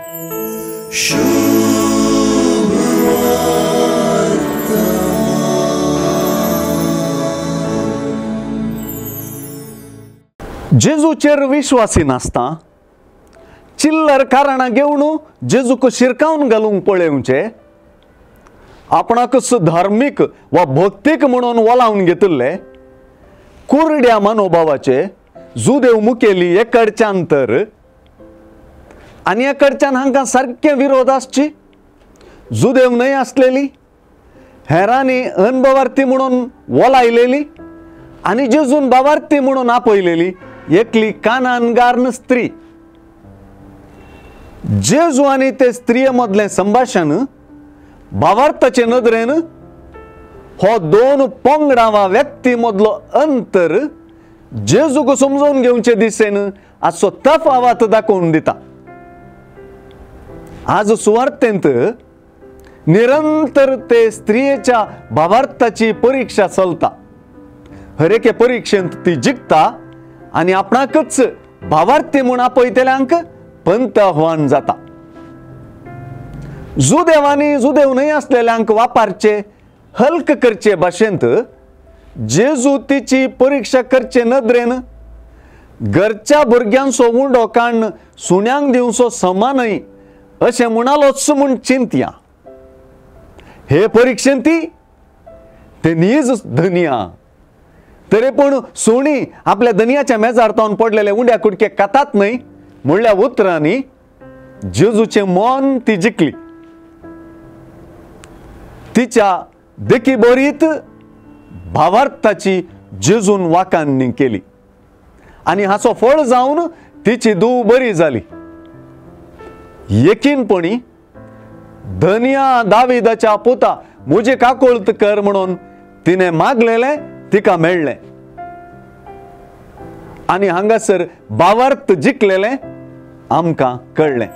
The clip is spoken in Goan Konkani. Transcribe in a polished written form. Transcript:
जेजूचेर विश्वासी नासता चिल्लर कारणां घेवन जेजूक शिरकावन घालूंक पळोवचें, आपणाकच धार्मीक वा भक्तीक म्हणून वलावन घेतिल्ले कुरड्या मनोभावाचे जुदेव मुखेली एकडच्यान तर आनी एकडच्यान हांकां सारके विरोध आसची जुदेव न्हय आसलेली हेरांनी अनभावार्थी म्हणून वलायलेली आनी जेजून भावार्थी म्हणून आपयलेली एकली कानानगार्न स्त्री। जेजू आनी ते स्त्रिये मदलें संभाशण भावार्थाचे नदरेन हो दोन पंगडां वा व्यक्ती मदलो अंतर जेजूक समजून घेवचे दिसेन आजचो तफावत दाखोवन दिता। आज सुवार्तेंत निरंतर ते स्त्रियेच्या भावार्थाची परिक्षा चलता। हर एके परिक्षेंत ती जिखता आनी आपणाकच भावार्थी म्हूण आपयतल्यांक पंत आव्हान जाता। जुदेवांनी जुदेव न्हय आसलेल्यांक वापरचे हल्क करचे भाशेंत जेजू तिची परिक्षा करचे नदरेन घरच्या भुरग्यांचो उंडो काडून सुण्यांक दिवचो समा न्हय अशें म्हणालोच म्हूण चिंतया। हे परिक्षेंत ती ते नीज धनिया तरी पूण सुणी आपल्या धनियाच्या मेजार तावन पडलेले उंड्या कुडके खातात न्हय म्हणल्या उतरांनी जेजूचें मन ती जिखली। तिच्या देखी बरीत भावार्थाची जेजून वाखाणणी केली आनी हाचो फळ जावन तिची धूव बरी जाली। यकीनपणी धनिया दाविदाच्या पुता म्हजी काकुळत कर म्हणून तिणें मागलेलें तिका मेळ्ळें आनी हांगासर भावार्थ जिखलेलें आमकां कळ्ळें।